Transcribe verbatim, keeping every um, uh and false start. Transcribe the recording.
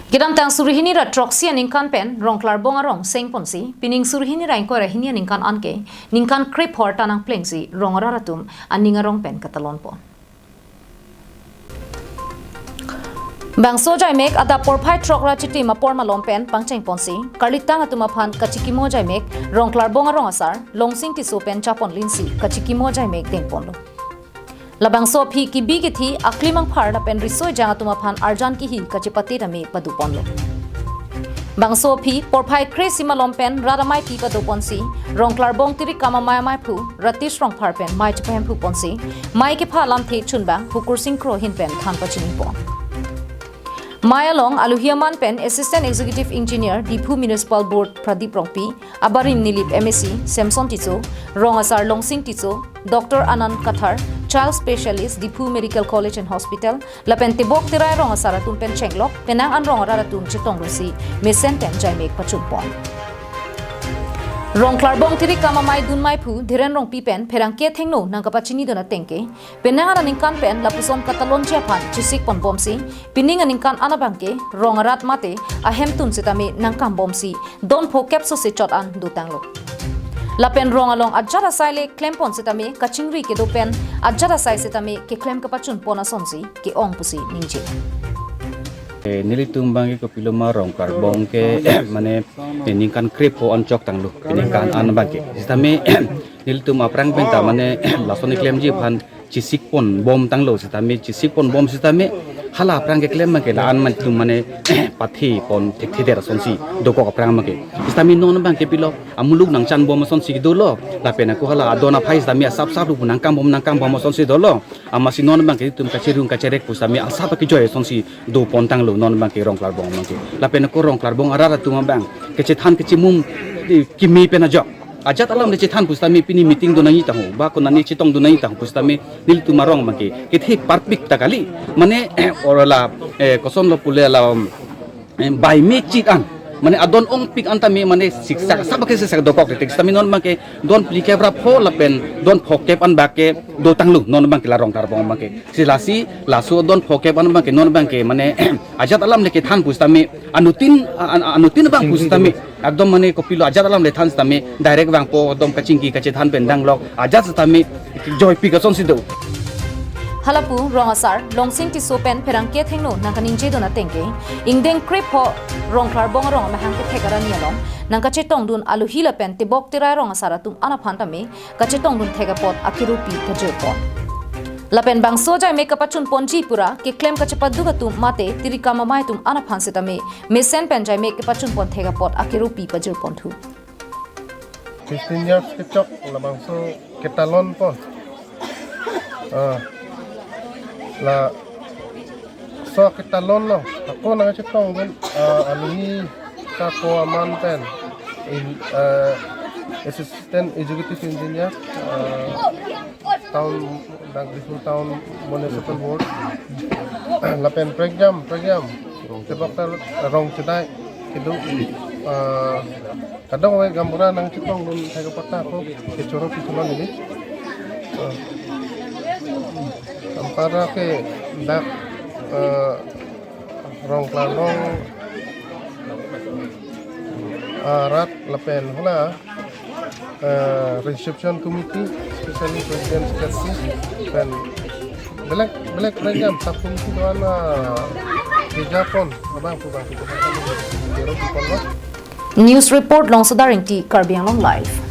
Kedamtang suri hini ra throksi aningkan pen Rongklarbong arong sengponsi, pining suri hini ra ingkoi ra hini aningkan anke, ningkan krepho arta nangplengsi rong arat atum aning arong pen katalonpon. Bangso ajaimek adap porphai throk ra chitim apor malom pen pangchengponsi, karlitang atum aphan kachikimo ajaimek Rongklarbong arong asar Longsing Tisso pen chapon linsi kachikimo ajaimek dengponlo. Labangso aphi kebi kethi, aklim angphar lapen riso ejang atum aphan arjan kihi kachepate tame padoponlo. Bangso aphi porphai kre-isi malom pen rat amei ti padoponsi, Rongklarbong Tirikam Amei ameiphu Ratish Rongphar pen mei chepahemphuponsi, mei kepha alamthe chunbang Hukursing Kro ahin pen than pachinipon. Mei along alohi aman pen Assistant Executive Engineer Diphu Municipal Board Pradip Rongpi, abarim Nilip M A C Samson Tisso, rong asar Longsing Tisso, Doctor Anand Kathar, Child Specialist Diphu Medical College and Hospital, lapen tebok terai rong asar atum pen chenglok, penang an rong arat atum chetongdunsi mesen pen ajaimek pachunpon. Rongklarbong Tirikam Amei dun ameiphu Dhiren Rongpi pen pherangke athengno nangkapachinidun atengke, penang an aningkan pen lapuson katalonji aphan chesikponbomsi, pining aningkan an abangke rong arat mate ahemtun setame nangkambomsi, don phokep sose chot an dotanglo. Lapen rong along ajat asai le klempon setame kachingri kedo pen ajat asai setame keklem kapachunpon asonsi ke-ong pusi ningje. Eh, nelitum abangke kopiloma Rongklarbong ke mane, eh, ningkan krepho an choktanglo, ningkan an abangke. Setame nelitum aphrang pen ta mane lason keklemji aphan chesikponbomtanglo setame, chesikponbom setame hala aphrang keklem abangke la-an atum mane pathipon thekthedar asonsi dokok aphrang abangke. Setame non abangke pilo amuluk nangchanbom asonsi dolo, lapen ako hala adon aphai setame asapsap pu nangkambom nangkambom asonsi dolo. Amatsi non abangke itum kacherung kacherek pu setame asap akejoi asonsi dopontanglo non abangke Rongklarbong abangke. Lapen ako Rongklarbong arat atum abang kechethan kechemum, eh, kimi pen ajok. Ajat alam le chethan pu setame pini meeting do nangji tangho, ba konane chetongdun nangji tangho pu setame nelitum arong abangke kethe parpik ta kali. Mane, ora la, eh, kosonlo pule la, um, eh, bai mechit an, mane adon ongpik an tame mane siksak, sap ke siksak dokok titik setame non abangke don phlikep ra pho lapen don phokep an abangke dotanglo non abangke la Rongklarbong abangke. Si lasi laso don phokep an abangke non abangke mane ajat alam le kethan pu setame anuttin, an-, an-, anuttin abang pu setame ekdom mane kopilo ajat alam le than setame direct vangpo, ekdom kachingki kachethan pen danglok ajat setame joipik asonsi do. Halapu rong asar Longsing Tisso pen pherangke athengno nangkaningjedun atengke, ingdeng krepho Rongklarbong arong amahang kethek arni along nangkachetongdun alohi lapen tebok terai rong asar atum an aphan tame kachetongdun thek apot akeropi pajirpon. Lapen bangso ajaimek kapachunponji pura keklem kachepaduk atum mate Tirikam Amei atum an aphan setame mesen pen ajaimek kapachunpon thek apot akeropi pajirponthu. Fifteen years kechok labangso ketalonpo. Ah, laso ketalonlo. Ako nangchetongdun, ah, alohi kako aman pen in, ah, Assistant Executive Engineer, ah, Town, dak Diphu Town Municipal Board. Lapen prekjam, prekjam. Tebok ta rong chedai kedo, ah, kadokave gaonbura nangchetongdun thek apot ta ako kechoro kecholon neli. Ah. Anparta ke dak, ah, Rongklarbong, ah, arat lapen hala, ah, reception committee, especially president secretary, pen belek belek prekjam sub committee do-an, ah, kejapon abang pu abang pu abang pu abang pu abang. News report Longsodar Ingti, Karbi Anglong Live.